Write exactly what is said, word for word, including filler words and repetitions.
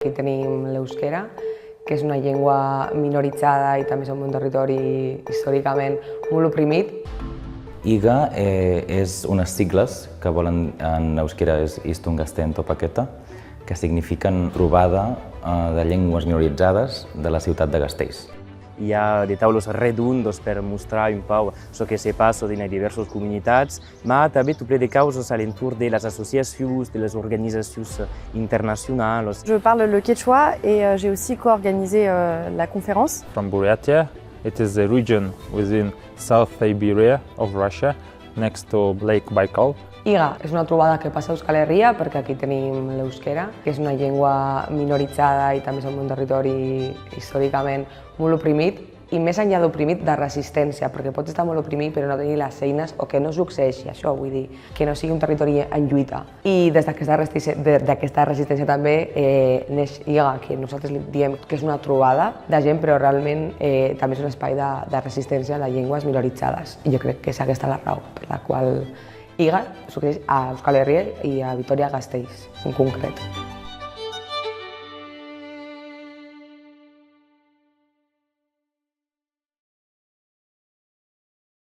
Aquí tenim l'euskera, que és una llengua minoritzada i també som un territori històricament molt oprimit. IGA eh, és unes sigles que volen en euskera és Istun Gazteen Topaketa, que signifiquen trobada eh, de llengües minoritzades de la ciutat de Gasteiz. Hi ha de taules redondes per mostrar un pauc çò que se passa dins las diversas comunitats, mas tanben tot plen de causas a l'entorn de las associacions, de las organizacions internacionalas. Je parle le quechua et euh, j'ai aussi co-organisé euh, la conférence. From Buryatia. It is a region within South Siberia of Russia, next to Lake Baikal. IGA és una trobada que passa a Euskal Herria perquè aquí tenim l'euskera, que és una llengua minoritzada i també som un territori històricament molt oprimit. I més enllà d'oprimit, de resistència, perquè pots estar molt oprimit però no tenir les eines o que no succeeixi això, vull dir, que no sigui un territori en lluita. I des d'aquesta resi-, de- d'aquesta resistència també eh, neix IGA, que nosaltres li diem que és una trobada de gent, però realment eh, també és un espai de, de resistència de llengües minoritzades. I jo crec que és aquesta la raó per la qual IGA succeeix a Euskal Herria i a Vitoria-Gasteiz en concret.